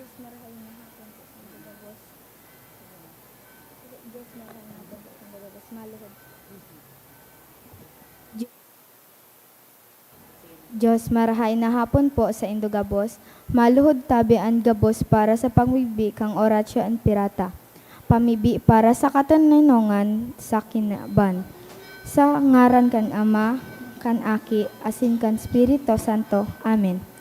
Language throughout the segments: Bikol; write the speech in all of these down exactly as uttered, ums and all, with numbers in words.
Diyos, marahay na hapon po sa mga gabos. Diyos, marahay na hapon po sa mga gabos. Maluhod. Diyos, marahay na hapon po sa indo gabos. Maluhod tabi an gabos para sa pamibi kan Oratio Imperata. Pamibi para sa katoninongan sa kinaban. Sa ngaran kan Ama, kan Aki, asin kan Espiritu Santo. Amen.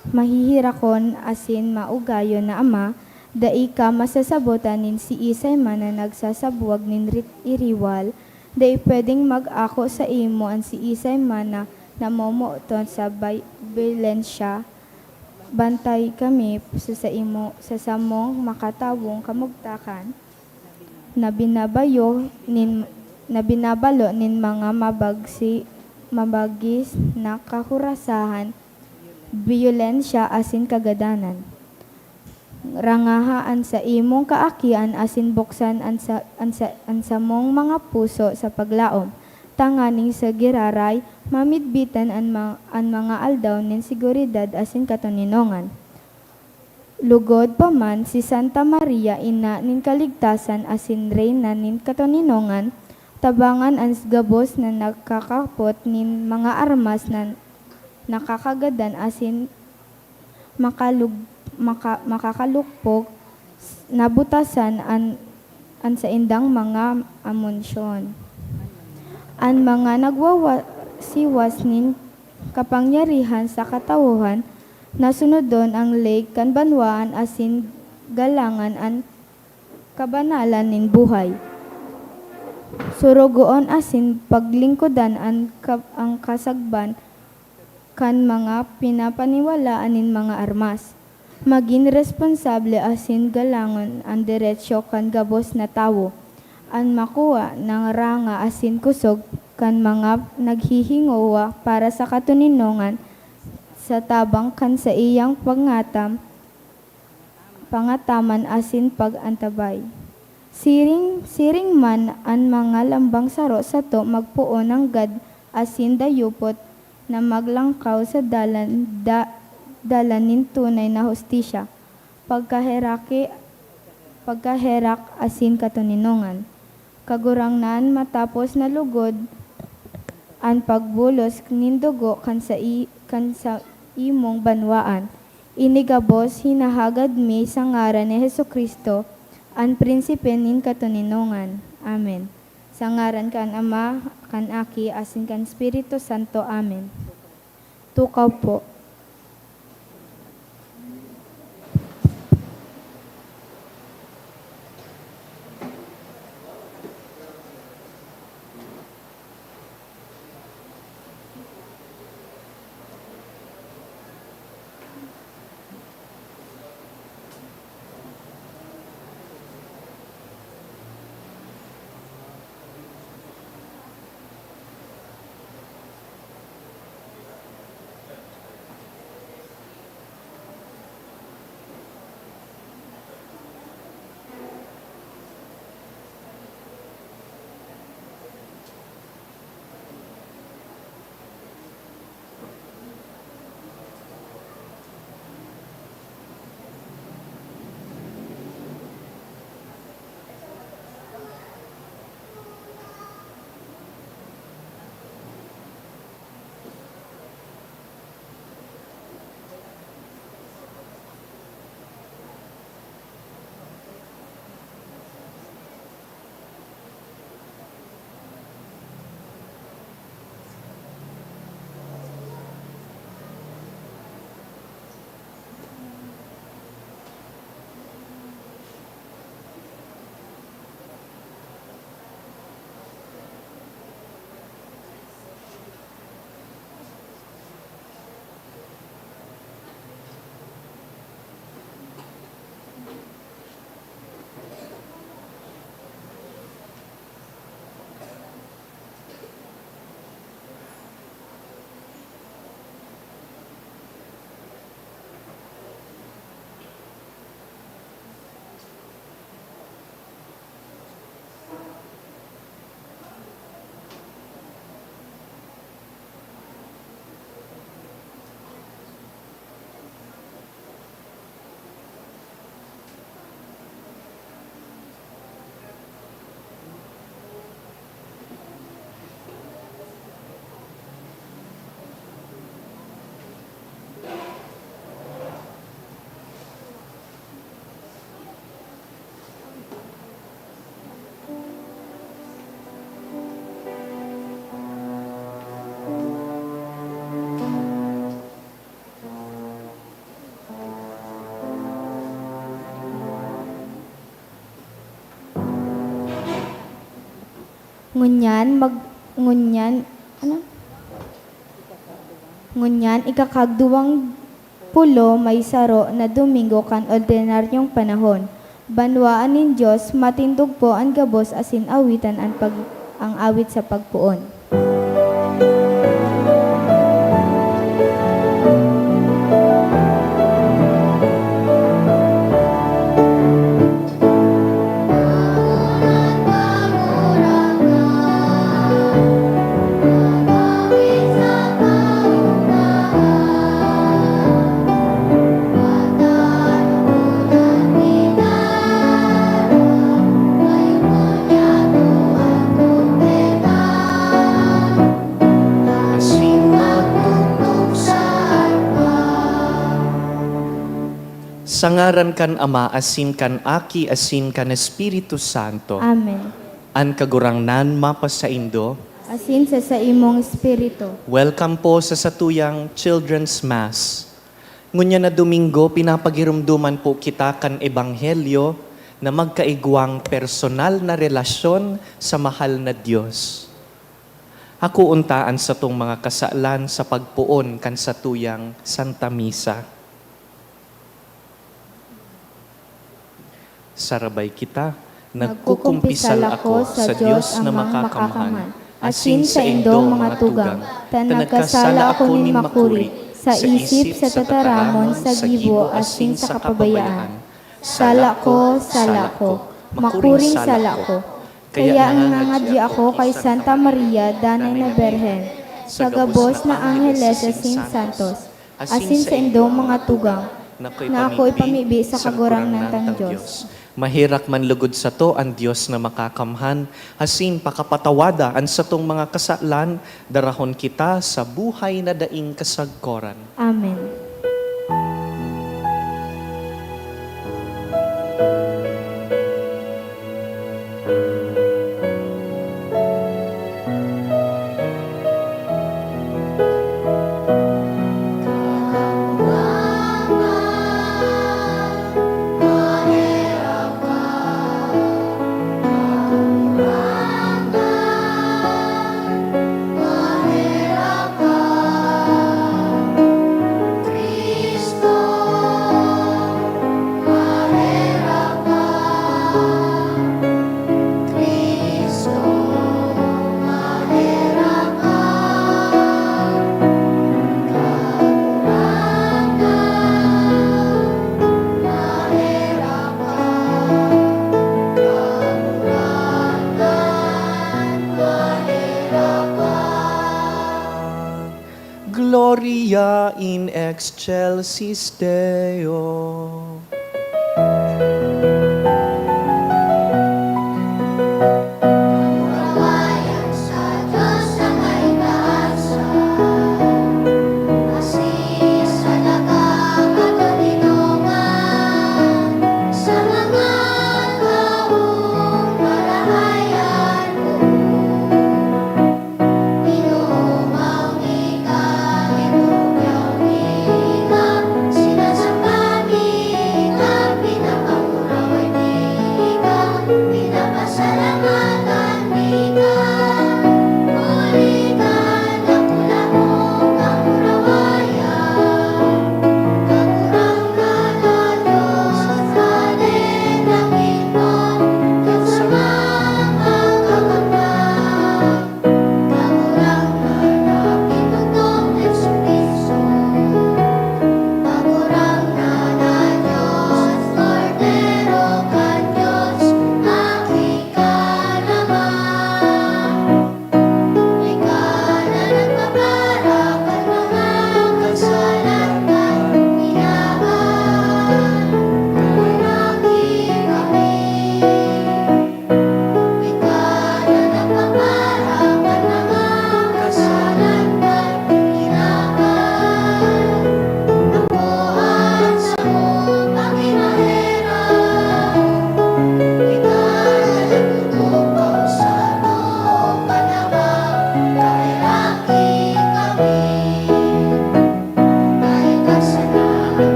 Mahihirakon asin maugayon na Ama, dai ka masasabotan nin siisay man na nagsasabwag nin rit-, iriwal, dai pwedeng mag-ako saimo an siisay man na namomoton sa bay-, bayolensya. Bantay kami sa saimo, sa samong makatawong kamugtakan na binabayo nin, na binabalo nin mga mabagsi-, mabagis na kahurasahan, biyolensya asin kagadanan. Rangaha an saimong kaakian asin buksan an sa, an sa, an samong mga puso sa paglaom, tanganing sa giraray mamidbitan an ma-, an mga aldaw nin seguridad asin katoninongan. Lugod pa man, si Santa Maria, Ina nin Kaligtasan asin Reyna nin Katoninongan, tabangan an gabos na nagkakapot nin mga armas na nakakagadan asin makalug-, maka-, makakalukpog, nabutasan an, an saindang mga amonsyon. An mga nagwawasiwas nin kapangyarihan sa katawohan, nasunodon an ley kan banwaan asin galangan an kabanalan nin buhay. Surugoon asin paglingkodan an ka-, an kasagban kan mga pinapaniwalaan nin mga armas. Magin responsable asin galangon an derecho kan gabos na tawo. An makua na ranga asin kusog kan mga naghihingowa para sa katoninongan sa tabang kan saiyang pangatam, pangataman asin pag-antabay. Siring, siring man an mga lambang saro sato magpoon nanggad asin dayupot na maglangkaw sa dalan, da-, dalan nin tunay na hustisya, pagkaheraki, pagkaherak asin katoninongan. Kagurangnan, matapos na lugod an pagbulos nin dugo kan sa i-, kan sa imong banwaan, ini gabos hinahagad mi sa ngaran ni Jesu-Cristo, an Prinsipe nin katoninongan. Amen. Sa ngaran kan Ama, kan Aki, asin kan Espiritu Santo. Amen. Tukaw po. Ngunyan, mag-, ngunyan, ano? Ngunyan, ikakagduwang pulo may saro na Domingo kan ordinaryong panahon. Banwaan nin Dios, matindog po an gabos asin awitan an pag-, ang awit sa pagpoon. Sa ngaran kan Ama, asin kan Aki, asin kan Espiritu Santo. Amen. An Kagurangnan mapasaindo. Asin sa saimong espiritu. Welcome po sa satuyang Children's Mass. Ngunyan na Domingo, pinapagiromdoman po kita kan Ebanghelyo na magkaigwang personal na relasyon sa mahal na Dios. Hakoon ta an satong mga kasalan sa pagpoon kan satuyang Santa Misa. Sarabay kita. Nagkukumpisal ako sa Dios na makakamhan, asin sa indong mga tugang, ta nagkasala ako nin makuri, sa isip, sa tataramon, sa gibo, asin sa kapabayaan. Sala ko, sala ko, makuring sala ko. Kaya nangangadya ako kay Santa Maria, Danay na Birhen, sa gabos na angheles asin santos, asin sa indong mga tugang, na ako ipamibi sa Kagurangnan tang Dios. Maherak man lugod sato an Dios na makakamhan, asin pakapatawada an satong mga kasalan, darahon kita sa buhay na daing kasagkoran. Amen. Gloria in excelsis Deo.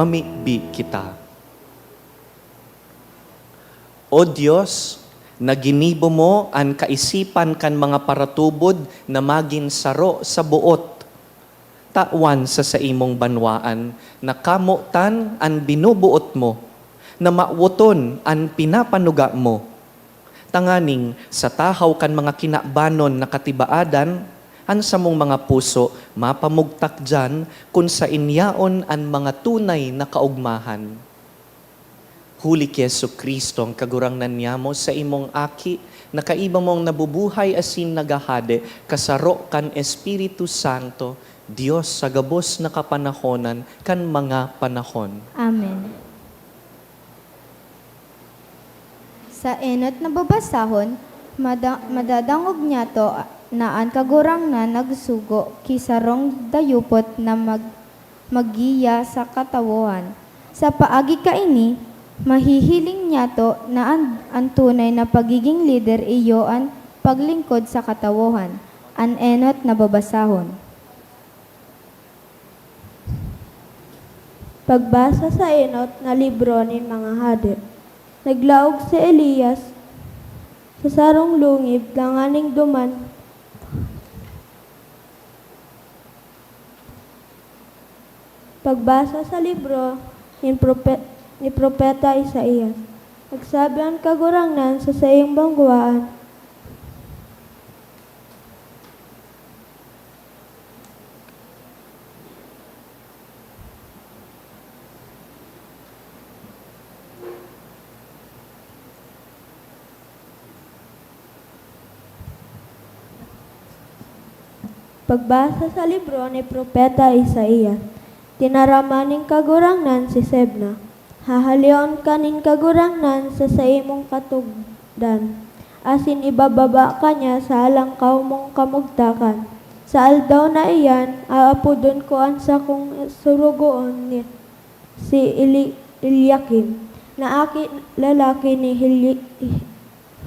Mamibi kita. O Dios, na ginibo mo an kaisipan kan mga paratubod na magin saro sa boot. Tawan sa saimong banwaan na kamotan an binuboot mo, na mawoton an pinapanuga mo. Tanganing sa tahaw kan mga kinabanon na katibaadan, an samong mga puso mapamugtak diyan kun saen yaon an mga tunay na kaogmahan. Huli ki Jesu-Cristo, an Kagurangnan niamo, saimong Aki, na kaiba mong nabubuhay asin naghahade, kasaro kan Espiritu Santo, Dios sa gabos na kapanahonan kan mga panahon. Amen. Sa enot na babasahon, mada-, madadangog niyato na an Kagurangnan nagsugo ki sarong dayupot na mag-, maggiya sa katawohan. Sa paagi kaini, mahihiling niyato na an, an tunay na pagiging lider iyo an paglingkod sa katawohan, an enot na babasahon. Pagbasa sa enot na libro nin mga hade. Naglaog si Elias sa sarong lungib tanganing duman. Pagbasa sa libro nin prope-, ni Propeta Isaias. Nagsabi an Kagurangnan sa saiyang banwaan, Pagbasa sa libro ni Propeta Isaias. Tinaraman nin Kagurangnan si Sebna. Hahaleon ka nin Kagurangnan sa saimong katugdan, asin ibababa ka niya sa halangkaw mong kamugtakan. Sa aldaw na iyan, aapodon ko an sakong sorogoon ni si Eli-, Eliakim, na aki lalaki ni Hili-,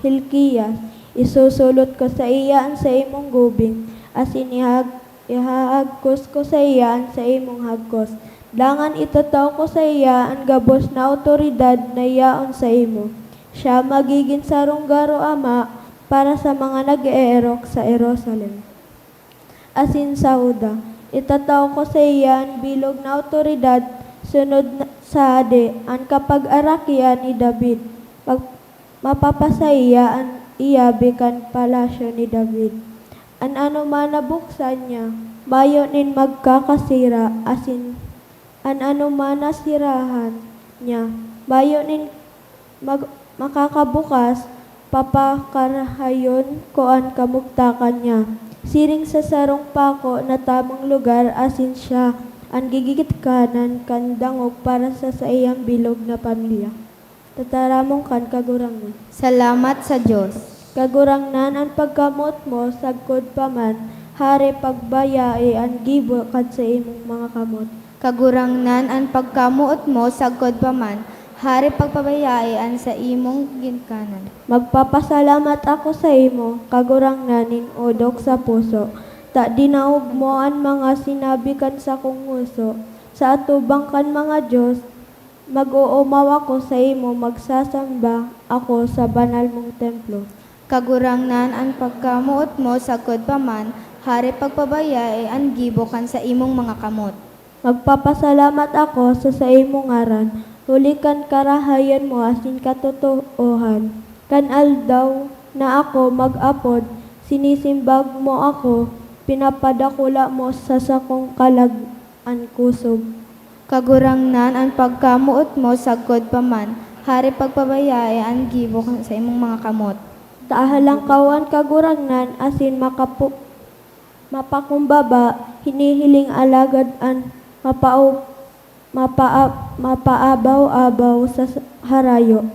Hilkias. Isusulot ko saiya an saimong gubing, asin ihag-, ihahagkos ko saiya an saimong hagkos. Dangan itatao ko saiya an gabos na awtoridad na yaon saimo. Siya magigin sarong garo ama para sa mga nag-eerok sa Jerusalem asin sa Juda. Itatao ko saiya an bilog na awtoridad sunod na, sa hade, an kapagarakian ni David. Pag-, mapapasaiya an iyabi kan palasyo ni David. An anoman na buksan niya, mayo nin magkakasira, asin an anoman na sirahan niya, mayo nin mag-, makakabukas, papakarahayon ko an kamugtakan niya. Siring sa sarong pako na tamang lugar, asin siya an gigikanan kan dangog para sa saiyang bilog na pamilya. Tataramon kan Kagurangnan. Salamat sa Dios. Kagurangnan, an pagkamoot mo sagkod pa man, hare pagbayai an gibo kan saimong mga kamot. Kagurangnan, an pagkamoot mo sagkod pa man, hare pagpabayai an saimong ginikanan. Magpapasalamat ako saimo, Kagurangnan nin odok sa puso, ta dinaog mo an mga sinabi kan sakong ngoso. Sa atubang kan mga dios, mag-oomaw ako saimo, magsasamba ako sa banal mong templo. Kagurangnan, an pagkamoot mo sagkod pa man, hare pagpabayai an gibo kan saimong mga kamot. Magpapasalamat ako sa saimong ngaran, huli kan karahayan mo asin katotoohan. Kan aldaw na ako mag-apod, sinisimbag mo ako, pinapadakula mo sa sakong kalag an kosog. Kagurangnan, an pagkamoot mo sagkod pa man, hare pagpabayai an gibo kan saimong mga kamot. Ta halangkaw an Kagurangnan asin makapu-, mapakumbaba, hinihiling alagad an mapao-, mapaa-, mapaabaw-abaw sa s-, harayo.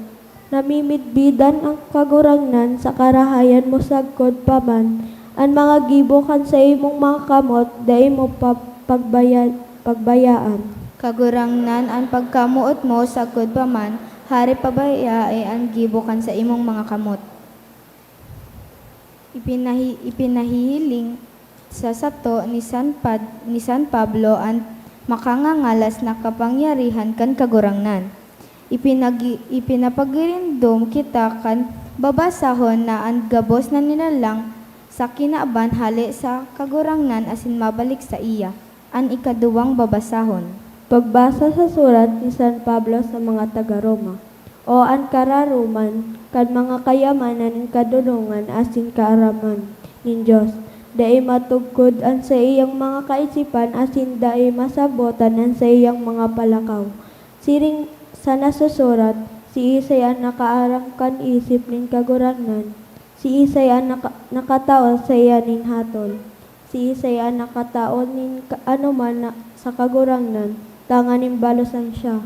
Namimidbidan an Kagurangnan sa karahayan mo sagkod pa man, an mga gibo kan saimong mga kamot dai mo pa-, pagbaya-, pagbayaan. Kagurangnan, an pagkamoot mo sagkod pa man, hare pabayai an gibo kan saimong mga kamot. Ipinahi-, ipinahihiling sa sato ni San Pad-, ni San Pablo an Makangangalas na kapangyarihan kan Kagurangnan. Ipinagi-, ipinapagirindom kita kan babasahon na an gabos na nilalang sa kinaban hale sa Kagurangnan asin mabalik saiya. An ikaduwang babasahon. Pagbasa sa surat ni San Pablo sa mga taga-Roma. O an kararoman kan mga kayamanan nin kadonongan asin kaaraman nin Dios, dai matugkod an saiyang mga kaisipan asin dai masabotan an saiyang mga palakaw. Siring sa nasusurat, "Siisay an nakaaram kan isip nin Kagurangnan? Siisay an naka-, nakatao saiya nin hatol? Siisay an nakatao nin ka-, anoman na sa Kagurangnan, tanganing balosan siya?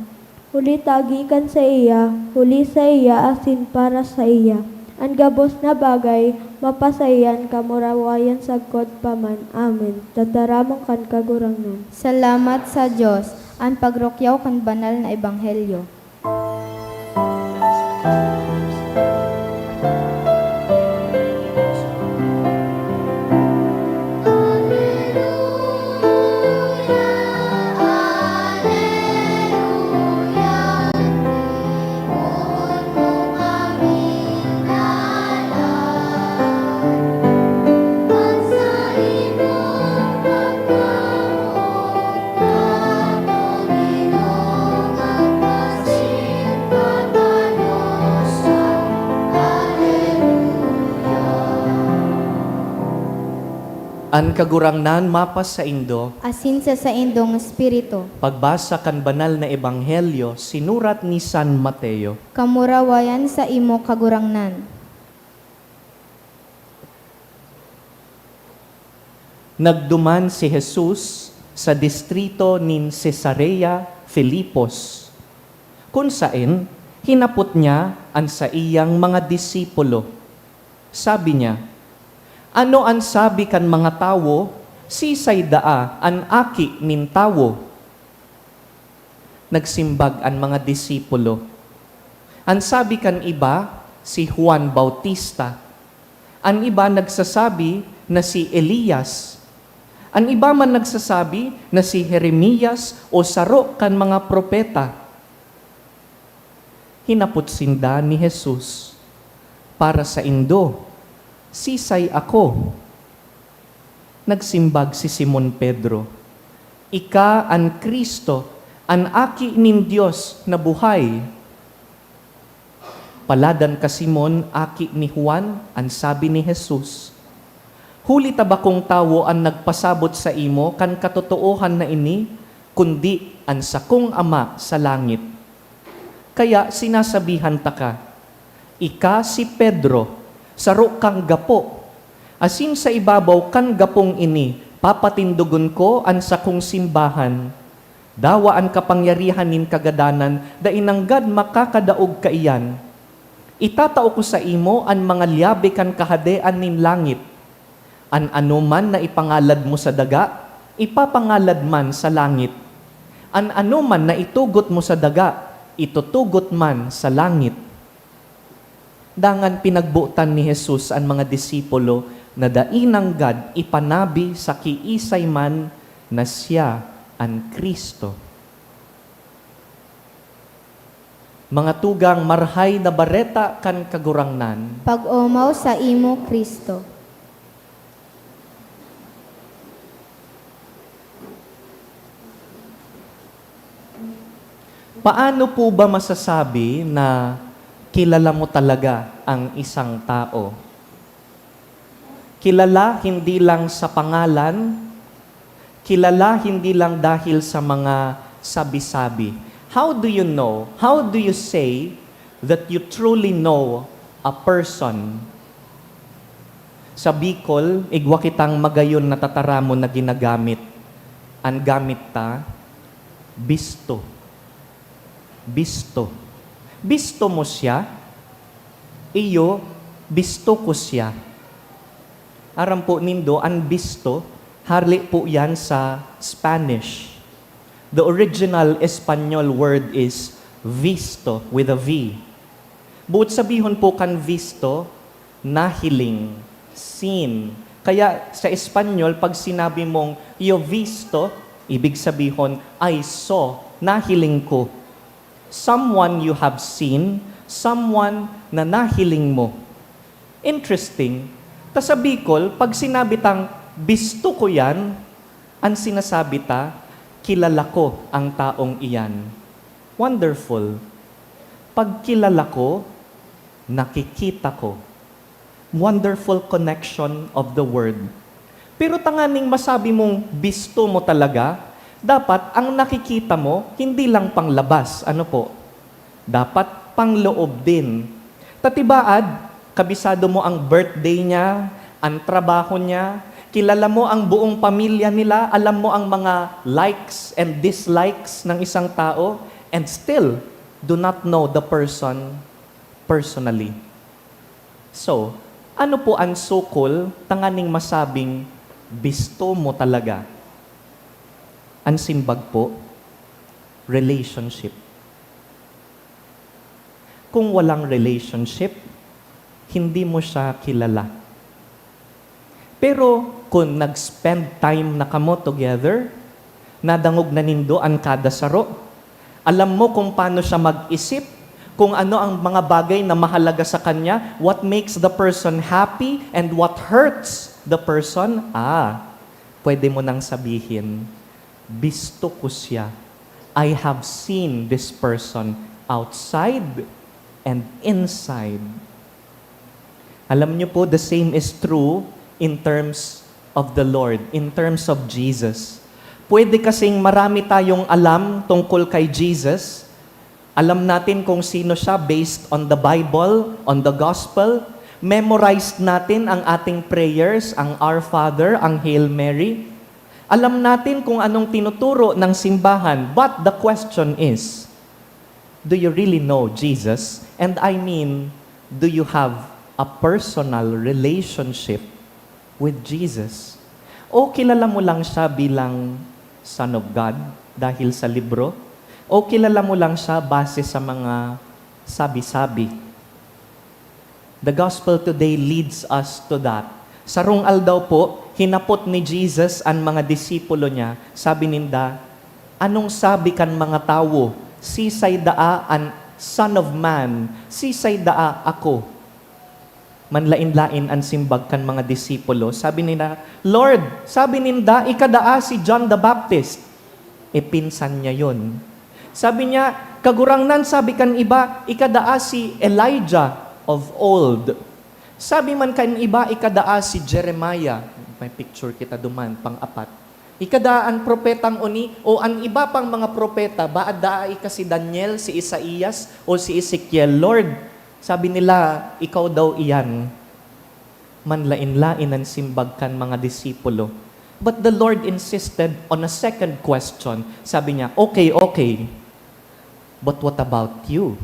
Huli ta gikan saiya, huli saiya, asin para saiya an gabos na bagay, mapasaiya an kamurawayan sagkod pa man. Amen." Tataramon kan Kagurangnan. Salamat sa Dios, an pagrukyaw kan banal na ebanghelyo. An Kagurangnan mapasaindo. Asin sa saindong espiritu. Pagbasa kan Banal na Ebanghelyo sinurat ni San Mateo. Kamurawayan saimo, Kagurangnan. Nagduman si Jesus sa distrito nin Cesarea Filipos, kun saen hinapot niya an saiyang mga disipulo. Sabi niya, "Ano an sabi kan mga tawo? Sisay daa an Aki nin Tawo?" Nagsimbag an mga disipulo, "An sabi kan iba, si Juan Bautista. An iba nagsasabi na si Elias. An iba man nagsasabi na si Jeremias o saro kan mga propeta." Hinapot sinda ni Jesus, "Para saindo, sisay ako?" Nagsimbag si Simon Pedro, "Ika an Cristo, an Aki nin Dios na buhay." "Paladan ka, Simon, aki ni Juan," an sabi ni Jesus. "Huli ta bakong tawo an nagpasabot saimo kan katotoohan na ini, kundi an sakong Ama sa langit. Kaya sinasabihan taka, ika si Pedro, saro kang gapo, asin sa ibabaw kan gapong ini papatindogon ko an sakong simbahan. Dawa an kapangyarihan nin kagadanan dai nanggad makakadaog kaiyan. Itatao ko saimo an mga lyabe kan Kahadean nin langit. An anoman na ipangalad mo sa daga, ipapangalad man sa langit. An anoman na itugot mo sa daga, itutugot man sa langit." Dangan pinagbotan ni Jesus an mga disipulo na dai nanggad ipanabi sa kiisay man na siya an Cristo. Mga tugang, Marahay na Bareta kan Kagurangnan. Pag-omaw saimo, Cristo. Paano po ba masasabi na kilala mo talaga ang isang tao? Kilala hindi lang sa pangalan, kilala hindi lang dahil sa mga sabi-sabi. How do you know? How do you say that you truly know a person? Sa Bicol, igwa kitang magayon na tataramon na ginagamit. An gamit ta, bisto. Bisto. Bisto mo siya? Iyo, bisto ko siya. Aram po nindo, an bisto, hale po yan sa Spanish. The original Espanyol word is visto, with a V. Buot sabihon po kan visto, nahiling, seen. Kaya sa Espanyol, pag sinabi mong, "Yo visto," Ibig sabihon, "I saw," nahiling ko. Someone you have seen, someone na nahiling mo. Interesting, ta sa Bicol, pag sinabi tang, "Bisto ko yan," ang sinasabi ta, "Kilala ko ang taong iyan." Wonderful. Pag kilala ko, nakikita ko. Wonderful connection of the word. Pero tanganing masabi mong bisto mo talaga, dapat ang nakikita mo, hindi lang panglabas. Ano po? Dapat pangloob din. Tatibaad, kabisado mo ang birthday niya, ang trabaho niya, kilala mo ang buong pamilya nila, alam mo ang mga likes and dislikes ng isang tao, and still, do not know the person personally. So, ano po ang sukol tanganing masabing bisto mo talaga? Ang simbag po, relationship. Kung walang relationship, hindi mo siya kilala. Pero kung nag-spend time na kamo together, nadangog na nindo an kada saro, alam mo kung paano siya mag-isip, kung ano ang mga bagay na mahalaga sa kanya, what makes the person happy and what hurts the person, ah, pwede mo nang sabihin, "Bisto ko siya. I have seen this person outside and inside." Alam niyo po, the same is true in terms of the Lord, in terms of Jesus. Pwede kasing marami tayong alam tungkol kay Jesus. Alam natin kung sino siya based on the Bible, on the gospel. Memorized natin ang ating prayers, ang Our Father, ang Hail Mary. Alam natin kung anong tinuturo ng simbahan, but the question is, do you really know Jesus? And I mean, do you have a personal relationship with Jesus? O kilala mo lang siya bilang Son of God dahil sa libro? O kilala mo lang siya base sa mga sabi-sabi? The gospel today leads us to that. Sarong aldaw po, hinapot ni Jesus an mga disipulo niya. Sabi ninda, "Anong sabi kan mga tawo? Sisay daa an Son of Man? Sisay daa ako?" Manlaen-laen an simbag kan mga disipulo. Sabi nila, "Lord," sabi ninda, "ika daa si John the Baptist." E, pinsan niya yun. Sabi niya, "Kagurangnan," sabi kan iba, "ika daa si Elijah of old." Sabi man kan iba, "Ika daa si Jeremiah." May picture kita duman, pang-apat. "Ika daa an propetang oni," o an iba pang mga propeta, "Baad daa ika si Daniel, si Isaias, o si Ezekiel?" "Lord," sabi nila, "ikaw daw iyan." Manlaen-laen an simbag kan mga disipulo. But the Lord insisted on a second question. Sabi niya, "Okay, okay. But what about you?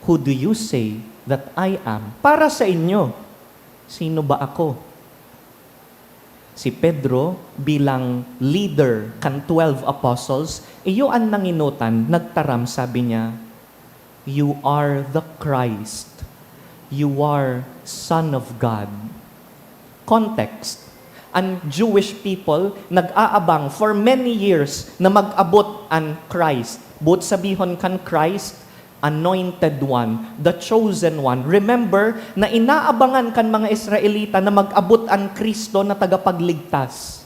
Who do you say that I am?" Para sa inyo, sino ba ako? Si Pedro, bilang leader kan twelve apostles, iyo an nanginutan, nagtaram, sabi niya, "You are the Christ. You are Son of God." Context, an Jewish people nag-aabang for many years na mag-abot an Christ. Boot sabihon kan Christ, Anointed One, the Chosen One. Remember na inaabangan kan mga Israelita na mag-abot an Cristo na tagapagligtas.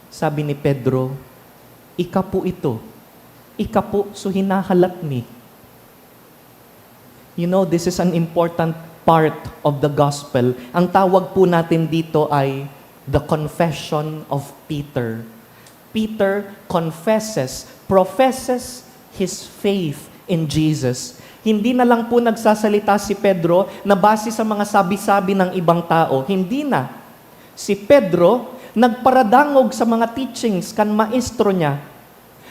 Sabi ni Pedro, "Ika po ito. Ika po so hinahalat mi." You know, this is an important part of the gospel. Ang tawag po natin dito ay the confession of Peter. Peter confesses, professes his faith in Jesus. Hindi na lang po nagsasalita si Pedro na base sa mga sabi-sabi ng ibang tao. Hindi na. Si Pedro nagparadangog sa mga teachings kan maestro niya.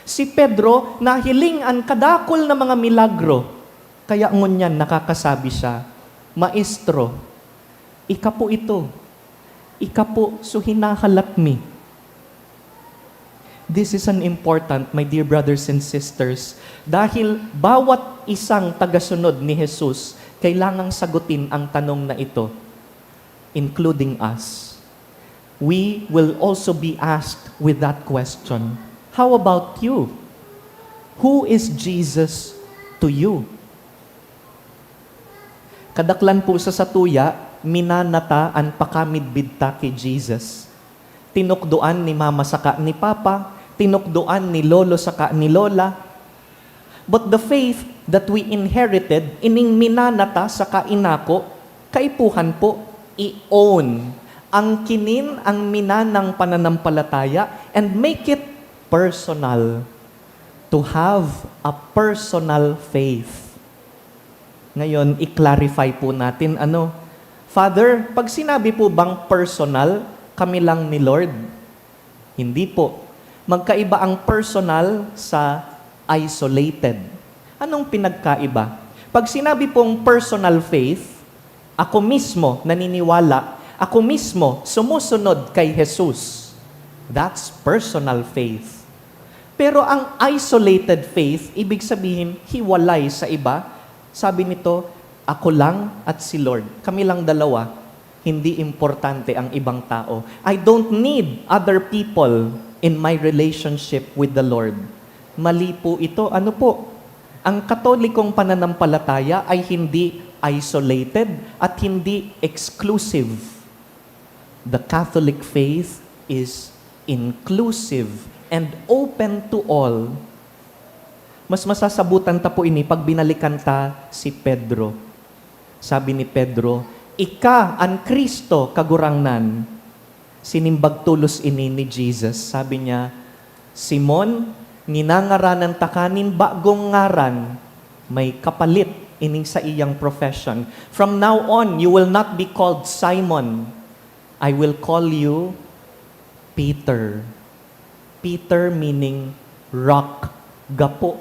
Si Pedro nahiling an kadakul na mga milagro, kaya ngunyan nakakasabi siya, "Maestro, ika po ito. Ika po so hinahalat mi." This is an important, my dear brothers and sisters, dahil bawat isang tagasunod ni Jesus kailangang sagutin ang tanong na ito, including us. We will also be asked with that question, "How about you? Who is Jesus to you?" Kadaklan po sa satuya, minana ta an pakamidbid ta ki Jesus. Tinukdoan ni mama saka ni papa, tinukdoan ni lolo saka ni lola. But the faith that we inherited, ining minana ta saka inako, kaipuhan po, i-own, angkinin ang minanang pananampalataya and make it personal. To have a personal faith. Ngayon, i-clarify po natin, ano? Father, pag sinabi po bang personal, kami lang ni Lord? Hindi po. Magkaiba ang personal sa isolated. Anong pinagkaiba? Pag sinabi pong personal faith, ako mismo naniniwala, ako mismo sumusunod kay Jesus. That's personal faith. Pero ang isolated faith, ibig sabihin, hiwalay sa iba. Sabi nito, "Ako lang at si Lord. Kami lang dalawa. Hindi importante ang ibang tao. I don't need other people in my relationship with the Lord." Mali po ito. Ano po? Ang Katolikong pananampalataya ay hindi isolated at hindi exclusive. The Catholic faith is inclusive and open to all. Mas masasabutan ta po ini pag binalikan ta si Pedro. Sabi ni Pedro, "Ika an Cristo, Kagurangnan." Sinimbag tolos ini ni Jesus. Sabi niya, "Simon, nginangaranan taka nin bagong ngaran." May kapalit ining saiyang profession. "From now on, you will not be called Simon. I will call you Peter." Peter meaning rock, gapo.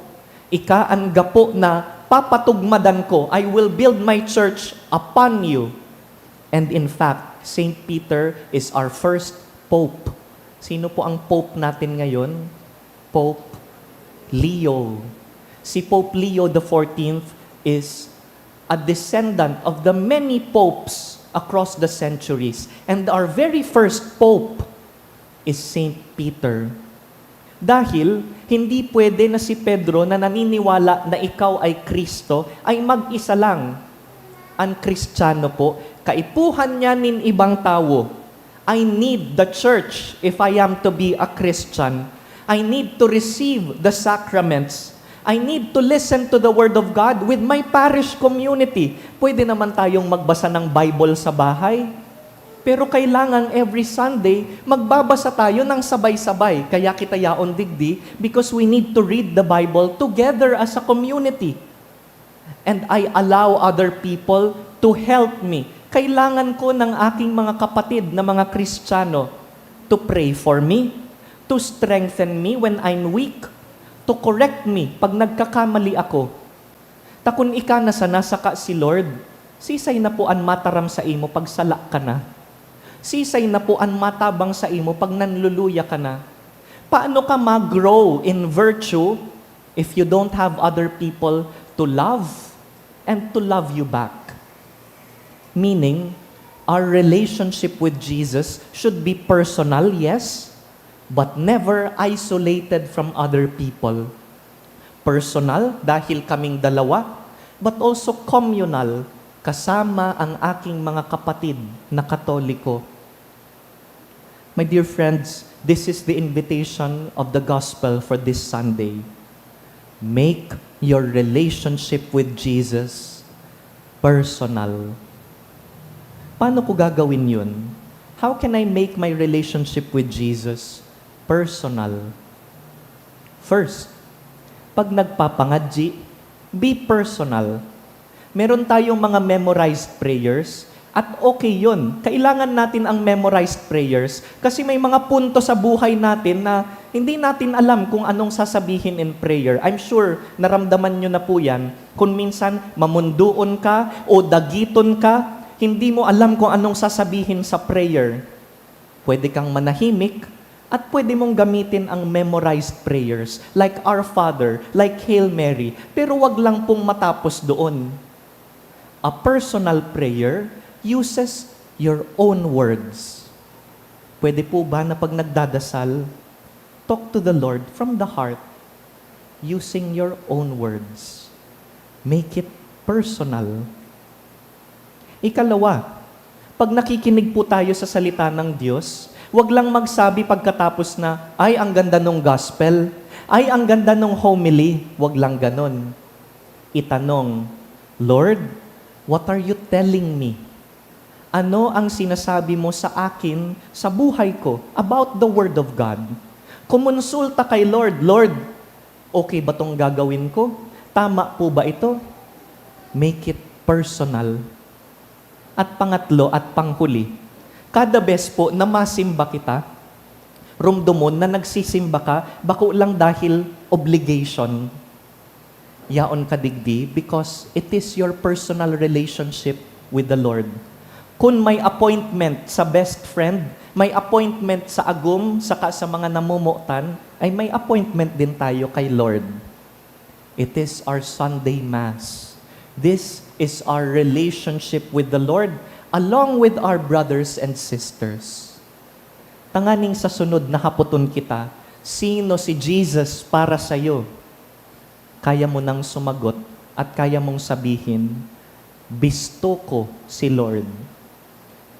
"Ika an gapo na papatugmadan ko. I will build my church upon you." And in fact, Saint Peter is our first pope. Sino po ang pope natin ngayon? Pope Leo. Si Pope Leo the fourteenth is a descendant of the many popes across the centuries. And our very first pope is Saint Peter. Dahil hindi pwede na si Pedro na naniniwala na ikaw ay Cristo ay mag-isa lang. An Kristiyano po, kaipuhan niya nin ibang tawo. I need the church if I am to be a Christian. I need to receive the sacraments. I need to listen to the Word of God with my parish community. Pwede naman tayong magbasa ng Bible sa bahay. Pero kailangan every Sunday, magbabasa tayo ng sabay-sabay. Kaya kita yaon digdi, because we need to read the Bible together as a community. And I allow other people to help me. Kailangan ko ng aking mga kapatid na mga Kristiyano to pray for me, to strengthen me when I'm weak, to correct me pag nagkakamali ako. Ta kun ika na sana saka si Lord, sisay na po an mataram saimo pag sala ka na? Sisay na po an matabang saimo pag nanluluya ka na? Paano ka ma-grow in virtue if you don't have other people to love and to love you back? Meaning, our relationship with Jesus should be personal, yes, but never isolated from other people. Personal, dahil kaming dalawa, but also communal, kasama ang aking mga kapatid na Katoliko. My dear friends, this is the invitation of the gospel for this Sunday. Make your relationship with Jesus personal. Paano ko gagawin yun? How can I make my relationship with Jesus personal? First, pag nagpapangadyi, be personal. Meron tayong mga memorized prayers, at okay yun. Kailangan natin ang memorized prayers kasi may mga punto sa buhay natin na hindi natin alam kung anong sasabihin in prayer. I'm sure naramdaman nyo na po yan. Kung minsan, mamundoon ka o dagiton ka, hindi mo alam kung anong sasabihin sa prayer. Pwede kang manahimik at pwede mong gamitin ang memorized prayers like Our Father, like Hail Mary, pero wag lang pong matapos doon. A personal prayer uses your own words. Pwede po ba na pag nagdadasal, talk to the Lord from the heart, using your own words? Make it personal. Ikalawa, pag nakikinig po tayo sa salita ng Diyos, wag lang magsabi pagkatapos na, "Ay, ang ganda nung gospel. Ay, ang ganda nung homily." Wag lang ganon. Itanong, "Lord, what are you telling me? Ano ang sinasabi mo sa akin, sa buhay ko, about the Word of God?" Kumonsulta kay Lord, "Lord, okay ba tong gagawin ko? Tama po ba ito?" Make it personal. At pangatlo at panghuli, kada bes po na masimba kita, rumdomon na nagsisimba ka, bako lang dahil obligation. Yaon ka digdi because it is your personal relationship with the Lord. Kun may appointment sa best friend, may appointment sa agom, saka sa mga namomotan, ay may appointment din tayo kay Lord. It is our Sunday Mass. This is our relationship with the Lord along with our brothers and sisters. Tanganing sa sunod na hapoton kita, "Sino si Jesus para sa'yo?" Kaya mo nang sumagot at kaya mong sabihin, "Bisto ko si Lord."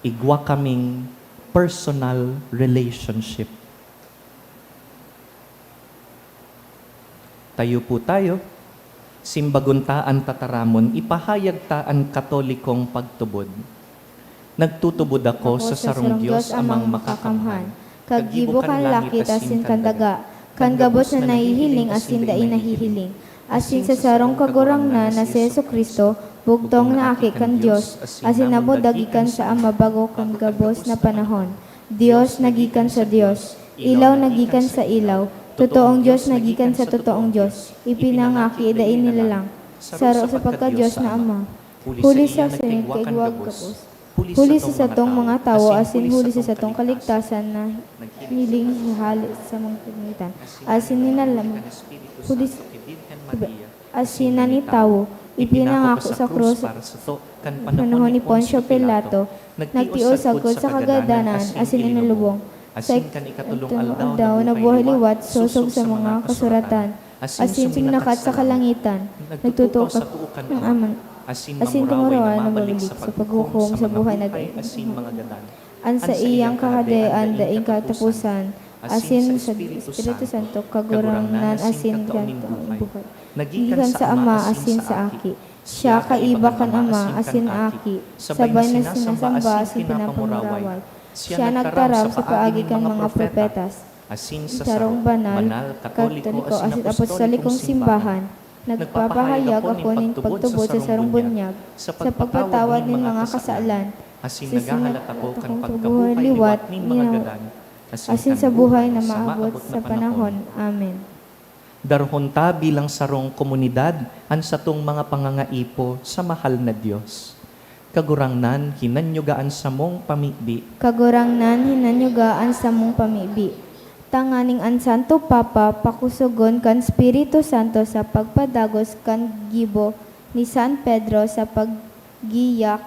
Igwa kaming personal relationship. Tayo po tayo. Simbagon ta an tataramon, ipahayag ta an Katolikong pagtubod. Nagtutubod ako sa sarong Dios, Amang Makakamhan, kaggibo kan langit asin kan daga, kan gabos na nahihiling asin dai nahihiling, asin sa sarong Kagurangnan na si Jesu-Cristo, bugtong na Aki kan Dios, asin namuda gikan sa Ama bago kan gabos na panahon. Dios na gikan sa Dios, ilaw na gikan sa ilaw, totoong Dios na gikan sa totoong Dios, ipinangaki, dai nilalang, saro sa pagka-Dios na Ama. Huli sa saiya nagkaigwa kan gabos, huli sa satong mga tawo, asin huli sa satong kaligtasan na hiling hale sa mga kalangitan, asin ninalam, huli sa, asin na nitawo, ipinangako sa krus, panahon ni Poncio Pilato, nagtios sagkod sa kagadanan, asin inilubong. Sa ikatulong aldaw, nabuhay liwat, sosog sa mga kasuratan, asin suminakat sa kalangitan, nagtutukaw sa too kan Ama, asin mamuraway na mabalik sa paghukom sa buhay na dai asin mga gadan. An saiyang kahadean daing kataposan, asin sa Espiritu Santo, Kagurangnan asin kataong buhay. Gikan sa Ama asin sa Aki. Siya kaiba kan Ama asin Aki, sabay na sinasamba asin pinapamuraway. Siya nagtaram sa paagi kan mga propetas. Asin sa sarong banal, katoliko asin apostolikong simbahan, nagpapahayag ako nin pagtubod sa sarong bunyag, sa pagpapatawad nin mga kasalan, asin naghahalat ako kan pagkabuhay liwat nin mga gadan, asin sa buhay na maabot sa panahon. Amen. Darahon ta bilang sarong komunidad an satong mga pangangaipo sa mahal na Dios. Kagurangnan, hinanyuga an samong pamibi. Kagurangnan, hinanyuga an samong pamibi. Tanganing an Santo Papa pakusogon kan Espiritu Santo sa pagpadagos kan gibo ni San Pedro sa paggiyak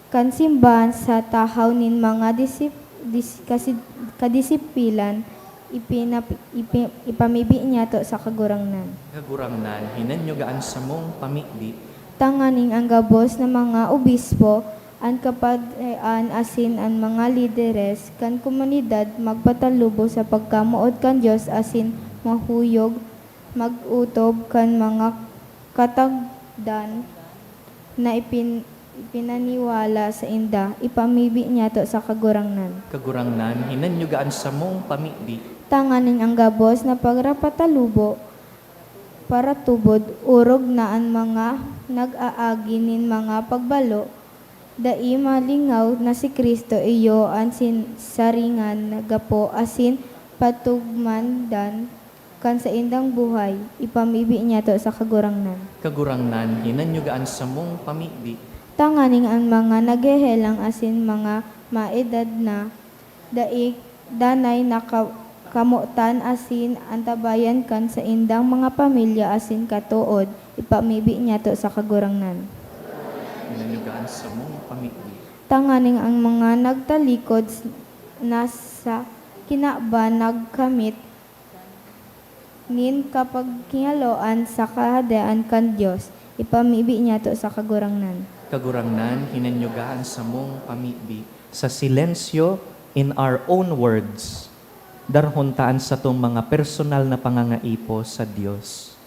kan simbahan sa tahaw nin mga disip-, dis-, kasi-, kadisipilan, ipinap-, ipi-, ipamibi niyato sa Kagurangnan. Kagurangnan, hinanyuga an samong pamibi. Tanganing an gabos na mga obispo, an kaparean asin an mga lideres kan komunidad magpatalubo sa pagkamoot kan Dios asin mahuyog mag-otob kan mga katagdan na ipin-, ipinaniwala sainda, ipamibi niyato sa Kagurangnan. Kagurangnan, hinanyuga an samong pamibi. Tanganing an gabos na pagrapatalubo, paratubod, orog na an mga nag-aagi nin mga pagbalo, dai malingaw na si Cristo iyo an sin-, saringan na gapo asin patugmandan kan saindang buhay, ipamibi niyato sa Kagurangnan. Kagurangnan, hinanyuga an samong pamibi. Tanganing an mga naghehelang asin mga maedad na, dai, danay na ka-, kamotan asin antabayan kan saindang mga pamilya asin katood, ipamibi niyato sa Kagurangnan. Hinanyuga an samong pamibi. Tanganing ang mga nagtalikod s-, na sa kinaban nagkamit nin kapaghingaloan sa Kahadean kan Dios, ipamibi niyato sa Kagurangnan. Kagurangnan, hinanyuga an samong pamibi. Sa silensyo, in our own words, darahon ta an satong mga personal na pangangaipo sa Dios.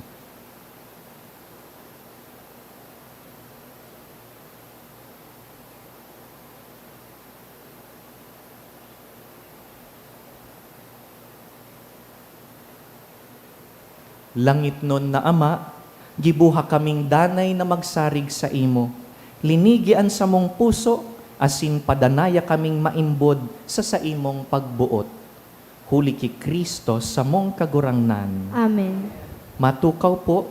Langitnon na Ama, gibuha kaming danay na magsarig saimo. Linigi an samong puso, asin padanaya kaming maimbod sa saimong pagboot. Huli ki Cristo, samong Kagurangnan. Amen. Matukaw po.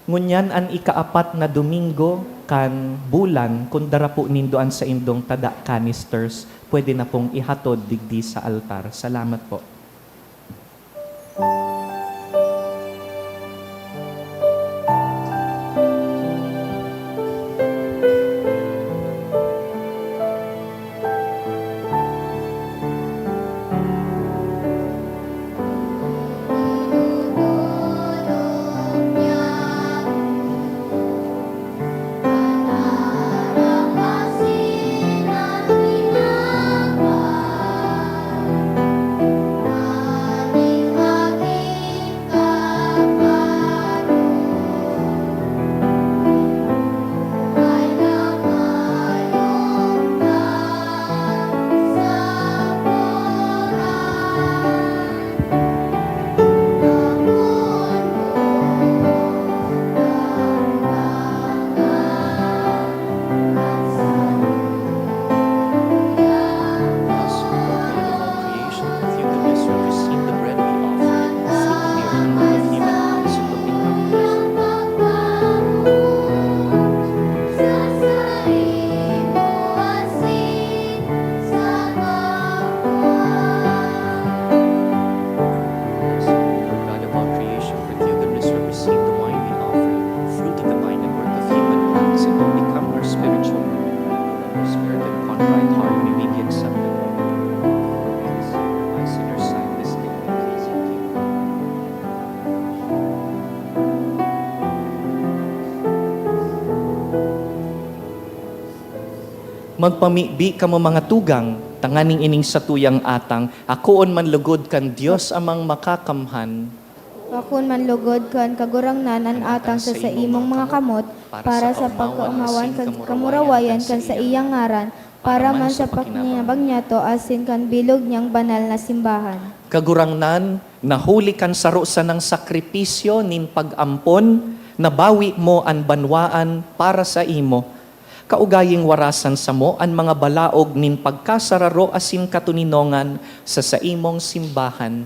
Ngunyan an ikaapat na Domingo kan bulan, kun dara po nindo an saindong tada canisters, pwede na pong ihatod digdi sa altar. Salamat po. Lord God of all creation, for through goodness we receive the wine we offer you, fruit of the vine and work of human hands, it will become our spiritual food. Let the spirit and contrite heart may we be acceptable by sinners in this day and pleasing to you. Magpamibi kamo, mga tugang, tanganing ining satuyang atang akoon man logod kan Dios Amang Makakamhan. Akoon man logod kan Kagurangnan an atang sa saimong mga kamot, para sa pagkaomawan kan kamurawayan kan saiyang ngaran, para man sa pakinabang niyato asin kan bilog niyang banal na simbahan. Kagurangnan, na huli kan saro sanang sakripisyo nin pag-ampon, nabawi mo an banwaan para saimo. Kaugaying warasan samo an mga balaog nin pagkasararo asin katoninongan sa saimong simbahan,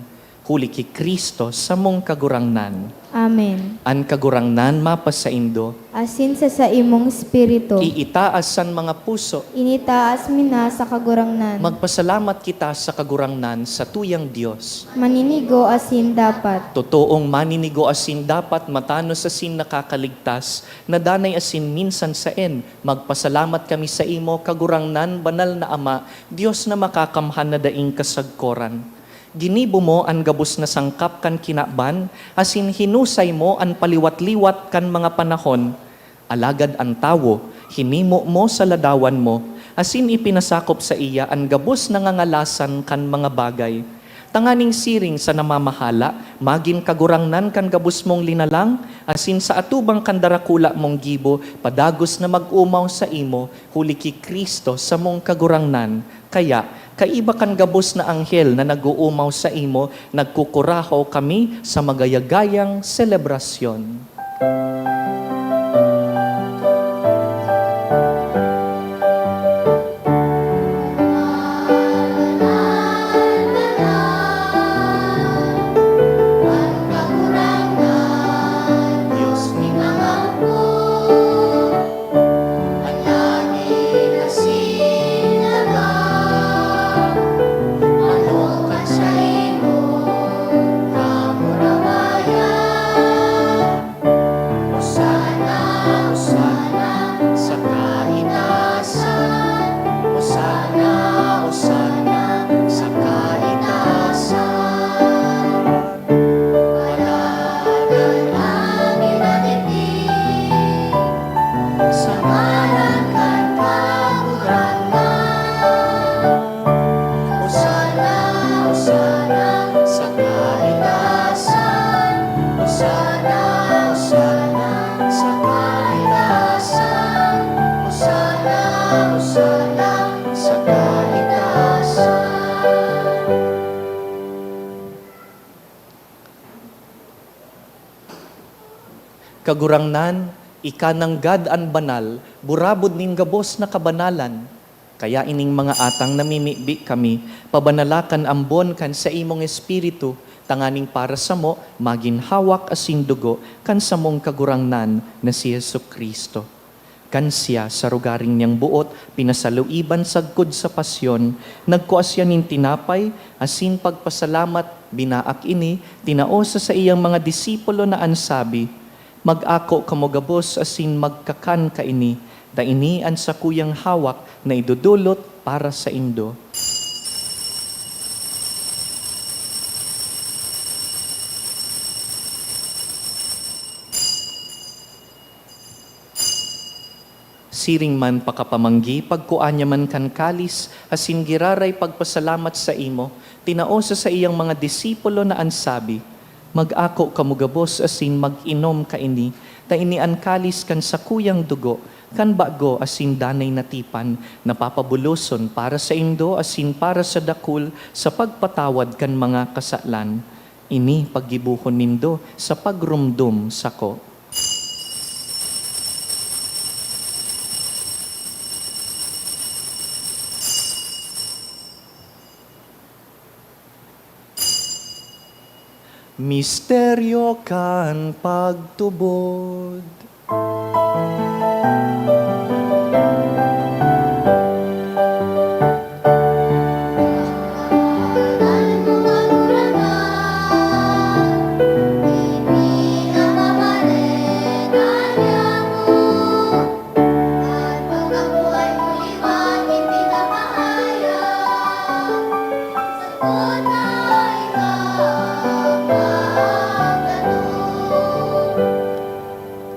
huli ki Cristo, samong Kagurangnan. Amen. An Kagurangnan mapasaindo. Asin sa saimong espiritu. Iitaas an mga puso. Initaas mi na sa Kagurangnan. Magpasalamat kita sa Kagurangnan, satuyang Dios. Maninigo asin dapat. Totoong maninigo asin dapat, matanos asin nakakaligtas, na danay asin minsan saen. Magpasalamat kami saimo, Kagurangnan, Banal na Ama, Dios na Makakamhan na daing kasagkoran. Ginibo mo an gabos na sangkap kan kinaban, asin hinusay mo an paliwat-liwat kan mga panahon. Alagad an tawo, hinimo mo sa ladawan mo, asin ipinasakop saiya an gabos na ngangalasan kan mga bagay. Tanganing siring sa namamahala, magin kagurangnan kan gabos mong linalang, asin sa atubang kan darakula mong gibo, padagos na mag-omaw saimo, huli ki Cristo, samong Kagurangnan. Kaya, kaiba kan gabos na anghel na nag-oomaw saimo, nagkukurahaw kami sa magayagayang selebrasyon. Kagurangnan, ika nanggad an banal, burabod nin gabos na kabanalan. Kaya ining mga atang namimibi kami, pabanala kan ambon kan saimong Espiritu, tanganing para samo magin hawak asin dugo kan samong Kagurangnan na si Jesu-Cristo. Kan siya, sa rogaring niyang boot, pinasaluiban sagkod sa pasyon, nagkua siya nin tinapay, asin pagpasalamat, binaak ini, tinao sa saiyang mga disipulo na an sabi, "Mag-ako kamo gabos asin magkakan kaini, ta ini an sakuyang hawak na idodolot para saindo." Siring man pakapamanggi, pagkua niya man kan kalis, asin giraray pagpasalamat saimo, tinao sa saiyang mga disipulo na an sabi, "Mag-ako kamo gabos asin mag-inom kaini, ta ini an kalis kan sakuyang dugo, kan bago asin danay na tipan, na papabuloson para saindo asin para sa dakul sa pagpatawad kan mga kasalan. Ini paggibohon nindo sa pagromdom sako." Misteryo kan pagtubod.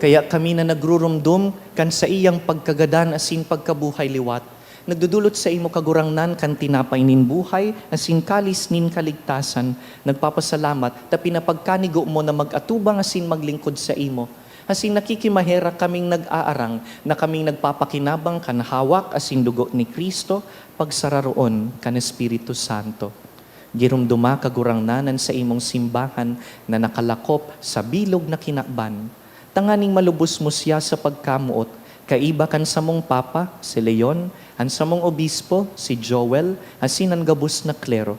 Kaya kami na nagruromdom kan saiyang pagkagadan asin pagkabuhay liwat, nagdodolot saimo, Kagurangnan, kan tinapay nin buhay asin kalis nin kaligtasan, nagpapasalamat ta pinapagkanigo mo na mag-atubang asin maglingkod saimo. Asin nakikimaherak kaming nag-aarang na kaming nagpapakinabang kan hawak asin dugo ni Cristo, pagsararoon kan Espiritu Santo. Giromdoma, Kagurangnan, an saimong simbahan na nakalakop sa bilog na kinaban, tanganing malubos mo siya sa pagkamoot, kaiba kan samong Papa, si Leon, an samong Obispo, si Joel, asin an gabos na klero.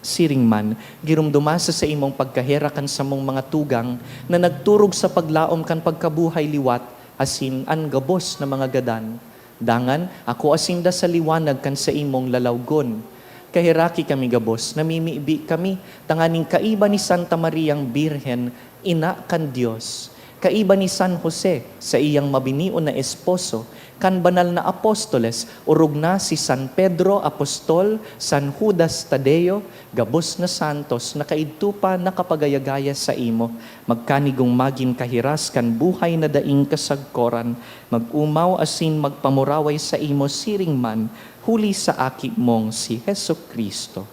Siring man, giromdoma sa saimong pagkaherak an samong mga tugang na nagturog sa paglaom kan pagkabuhay liwat asin an gabos na mga gadan. Dangan, akoa sinda sa liwanag kan saimong lalawgon. Kaheraki kami gabos, namimibi kami, tanganing kaiba ni Santa Mariang Birhen, Ina kan Dios, kaiba ni San Jose, saiyang mabinion na esposo, kan banal na apostoles, orog na si San Pedro Apostol, San Judas Tadeo, gabos na santos na kaidto pa nakapagaya-gaya saimo, magkanigong magin kahiras kan buhay na daing kasagkoran, mag-omaw asin magpamuraway saimo siring man, huli sa Aki mong si Jesu-Cristo.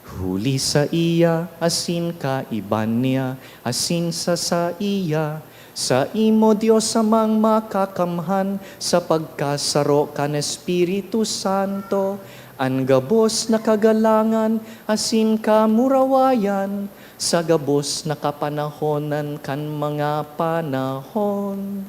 Huli saiya, asin kaiba niya, asin sa saiya, saimo, Dios Amang Makakamhan, sa pagkasaro kan Espiritu Santo, an gabos na kagalangan asin kamurawayan, sa gabos na kapanahonan kan mga panahon.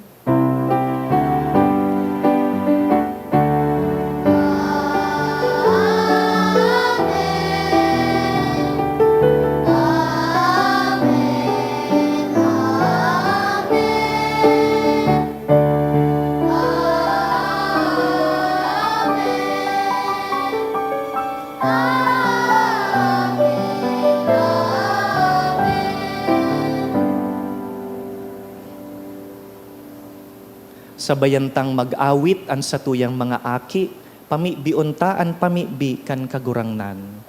Sabayan tang mag-awit an satuyang mga aki, pamibion ta an pamibi kan Kagurangnan.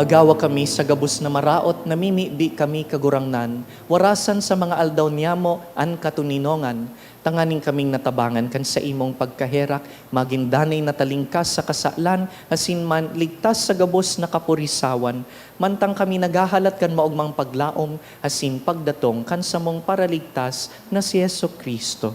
Gawa kami sa gabos na maraot, namimibi kami, Kagurangnan, warasan sa mga aldaw niyamo an katoninongan, tanganing kaming natabangan kan saimong pagkaherak, magin danay na talingkas sa kasalan, asin man ligtas sa gabos na kapurisawan, mantang kami naghahalat kan maogmang paglaom asin pagdatong kan samong Paraligtas na si Jesu-Cristo.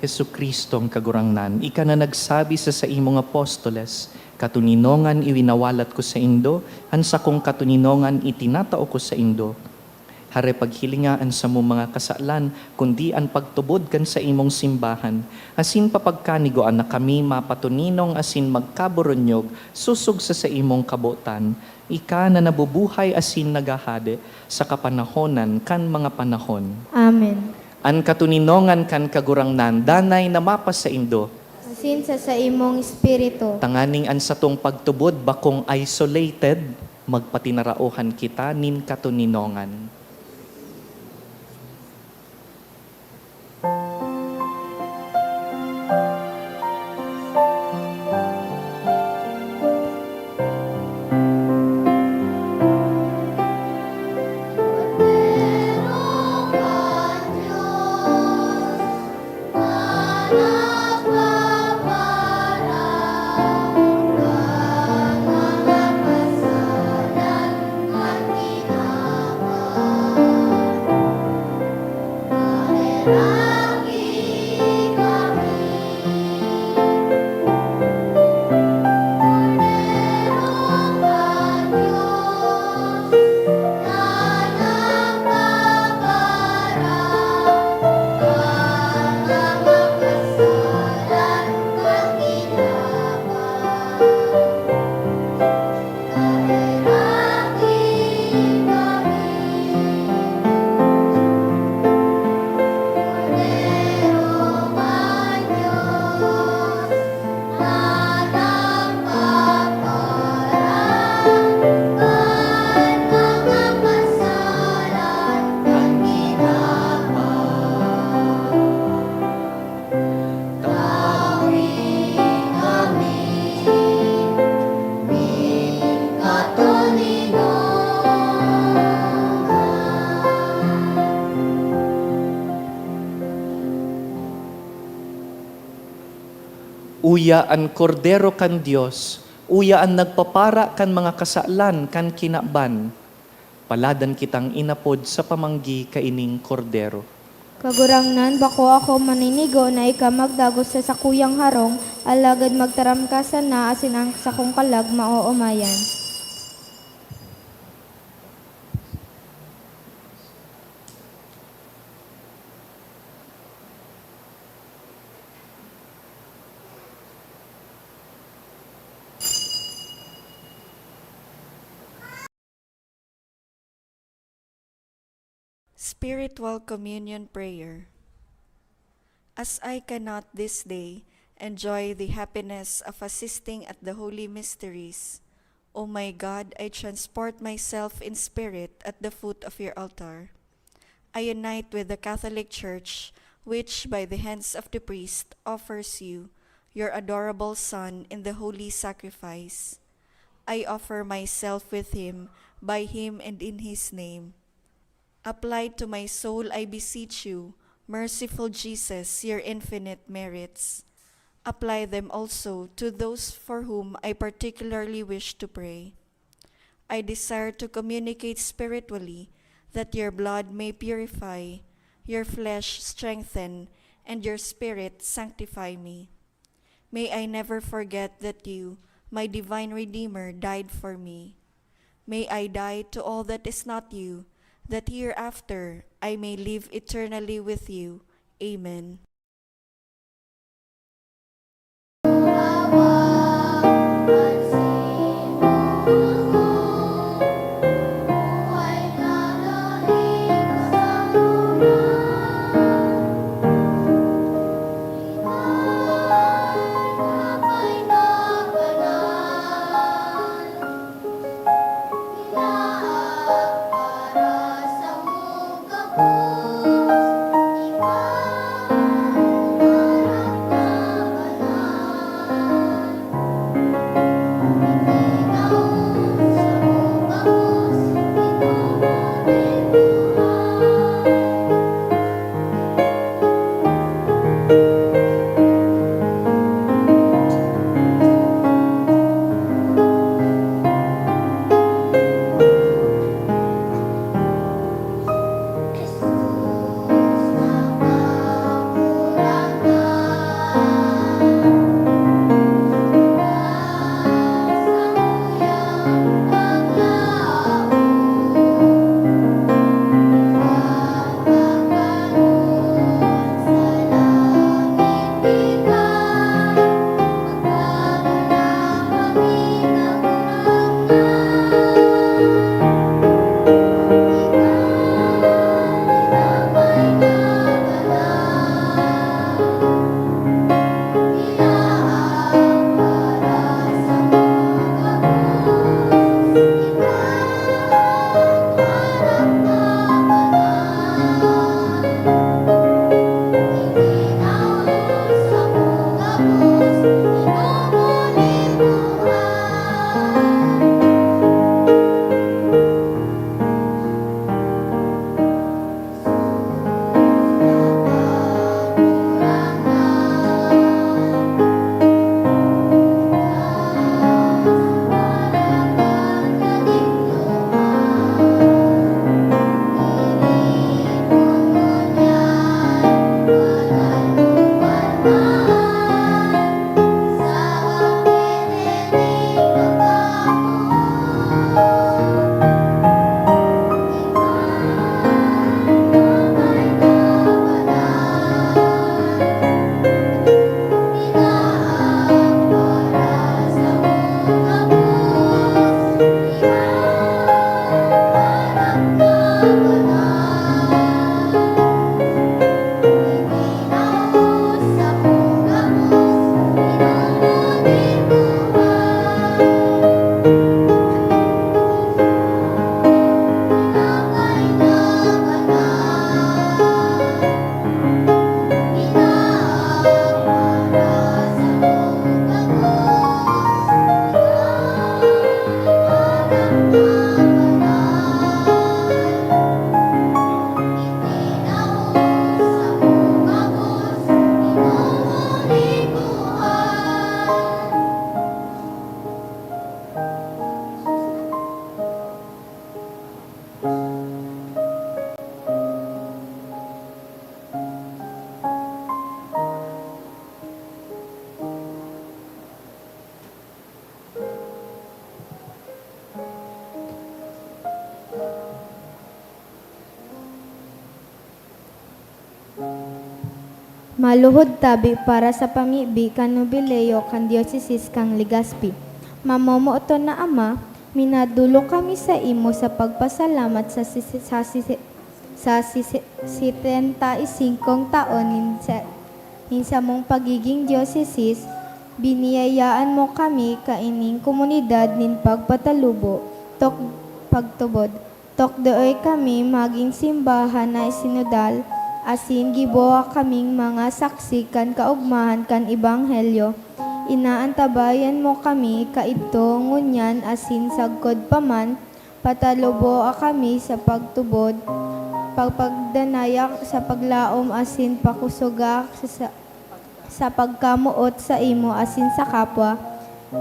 Jesu-Cristong Kagurangnan, ika na nagsabi sa saimong apostoles, "Katoninongan iwinawalat ko saindo, an sakong katoninongan itinatao ko saindo." Hare paghilinga an samong mga kasalan, kundi an pagtubod kan saimong simbahan, asin papagkanigoan na kami mapatoninong asin magkaburunyog sosog sa saimong kabotan, ika na nabubuhay asin naghahade sa kapanahonan kan mga panahon. Amen. An katoninongan kan Kagurangnan danay na mapasaindo. Asin sa saimong espiritu. Tanganing an satong pagtubod bakong isolated, magpatinaraohan kita nin katoninongan. Uya an Kordero kan Dios, uya an nagpapara kan mga kasalan kan kinaban. Paladan kitang inapod sa pamanggi kaining Kordero. Kagurangnan, bako ako maninigo na ika magdagos sa sakuyang harong, alagad magtaram ka sana asin an sakong kalag maoomayan. Spiritual Communion Prayer. As I cannot this day enjoy the happiness of assisting at the Holy Mysteries, O my God, I transport myself in spirit at the foot of your altar. I unite with the Catholic Church, which by the hands of the priest offers you, your adorable Son, in the holy sacrifice. I offer myself with him, by him, and in his name. Apply to my soul, I beseech you, merciful Jesus, your infinite merits. Apply them also to those for whom I particularly wish to pray. I desire to communicate spiritually that your blood may purify, your flesh strengthen, and your spirit sanctify me. May I never forget that you, my divine Redeemer, died for me. May I die to all that is not you, that hereafter I may live eternally with you. Amen. Maluhod tabi para sa pamibi kan Hubileo kan Diosesis kan Legazpi. Mamomoton na Ama, minadolok kami saimo sa pagpasalamat sa sisi-, sa sisi-, sa sisi-, setenta y singkong taon nin sa, nin samong pagiging diosesis. Biniyayaan mo kami kaining komunidad nin pagpatalubo, tok-, pagtubod. Tukdoe kami magin simbahan na sinodal, asin giboha kaming mga saksi kan kaogmahan kan Ebanghelyo. Inaantabayan mo kami kaidto, ngunyan asin sagkod pa man, pataluboa kami sa pagtubod, pagpagdanaya sa paglaom asin pakusoga sa, sa sa pagkamoot saimo asin sa kapwa,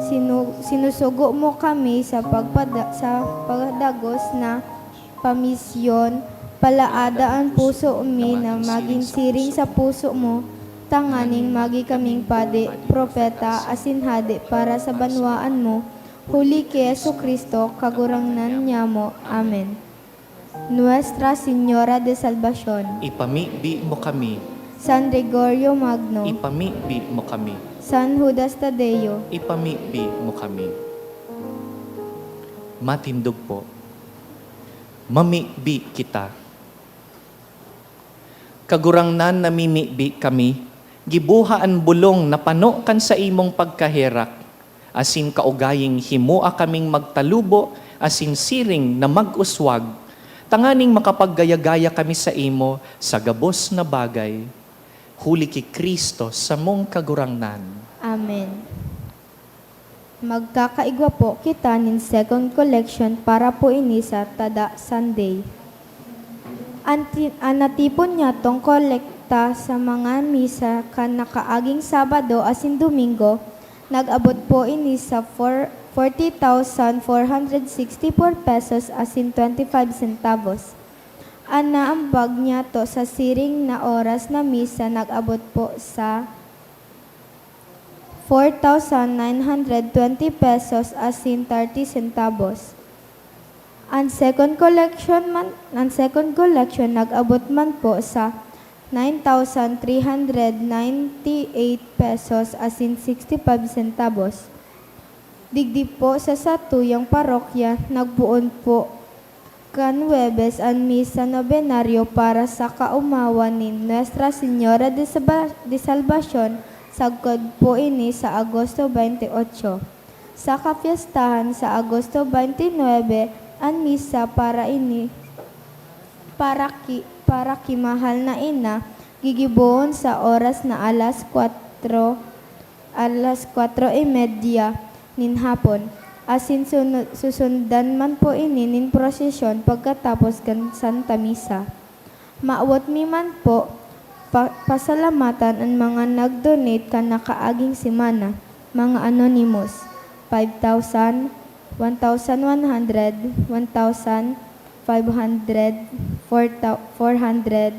sinu-, sinusugo mo kami sa pagpada-, sa pagdagos na pamisyon. Palaada an puso mi na magin siring sa puso mo, tanganing magi kaming padi, propeta, asin hade para sa banwaan mo, huli ki Jesu-Cristo, Kagurangnan nyamo. Amen. Nuestra Señora de Salvacion. Ipamibi mo kami. San Gregorio Magno. Ipamibi mo kami. San Judas Tadeo. Ipamibi mo kami. Matindog po. Mamibi kita. Kagurangnan, namimibi kami, giboha an bolong na pano kan saimong pagkaherak, asin kaugaying himoa kaming magtalubo asin siring na mag-uswag, tanganing makapaggaya-gaya kami saimo sa gabos na bagay, huli ki Cristo, samong Kagurangnan. Amen. Magkakaigwa po kita nin second collection para po ini sa Tada Sunday. An ti-, an natipon nyatong kolek-, ta sa mga misa kan nakaaging Sabado asin Domingo, nag-abot po ini sa four, forty thousand four hundred sixty-four pesos asin twenty-five centavos. An naambag niyato sa siring na oras na misa nag-abot po sa four thousand nine hundred twenty pesos asin thirty centavos. An second collection man, an second collection nag-abot man po sa nine thousand three hundred ninety-eight pesos asin sixty-five centavos. Digdi po sa satuyang parokya, nagpoon po kan Huwebes an misa nobenaryo para sa kaomawan ni Nuestra Señora de Saba-, de Salvacion, sagkod po ini sa Agosto twenty-eight. Sa kapyestahan sa Agosto twenty-nine, an misa para ini, para ki, para ki mahal na ina, gigibohon sa oras na alas kwatro, alas kwatro y media nin hapon, asin sunu-, susundan man po ini nin prosesyon pagkatapos kan Santa Misa. Mawot mi man po pa-, pasalamatan an mga nag-donate kan nakaaging semana, mga anonymous, five thousand, one thousand one hundred, one thousand five hundred, four thou-, four hundred,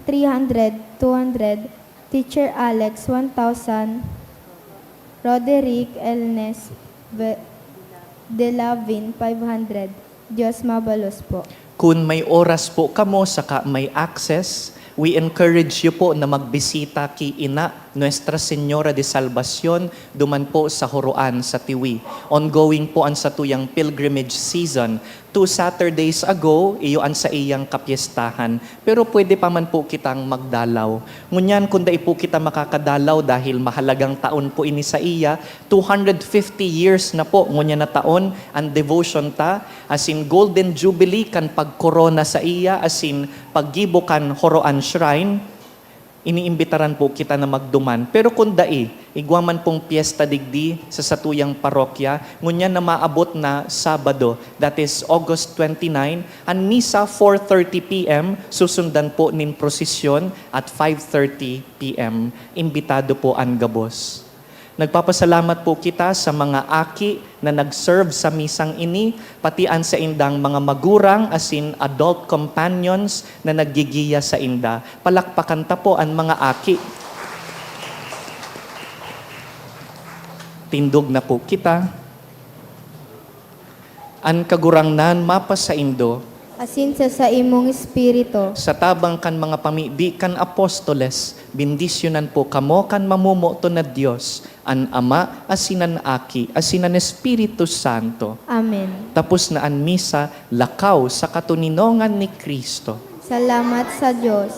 three hundred, two hundred, Teacher Alex, one thousand, Roderick Elnes Ve-, Delavin, five hundred. Dios mabalos po. Kun may oras po kamo saka may access, we encourage you po na magbisita ki Ina Nuestra Señora de Salvacion duman po sa Joroan sa Tiwi. Ongoing po an satuyang pilgrimage season. Two Saturdays ago, iyo an saiyang kapyestahan. Pero pwede pa man po kitang magdalaw. Ngunyan, kung dai po kita makakadalaw dahil mahalagang taon po ini saiya, two hundred fifty years na po ngunyan na taon an devotion ta, asin Golden Jubilee kan pagkorona saiya, asin paggibo kan Joroan Shrine. Iniimbitaran po kita na magduman. Pero kung dai, igwa man pong pyesta digdi sa satuyang parokya, ngunyan na maabot na Sabado, that is August twenty-nine, an misa four thirty P M, susundan po nin prosesyon at five thirty P M. Imbitado po an gabos. Nagpapasalamat po kita sa mga aki na nag-serve sa misang ini, pati an saindang mga magurang asin adult companions na naggigiya sainda. Palakpakan ta po an mga aki. Tindog na po kita. An Kagurangnan mapasaindo. Asin sa saimong espiritu. Sa tabang kan mga pamibi kan apostoles, bendisyonan po kamo kan mamomoton na Dios, an Ama, asin an Aki, asin an Espiritu Santo. Amen. Tapos na an misa, lakaw sa katoninongan ni Cristo. Salamat sa Dios.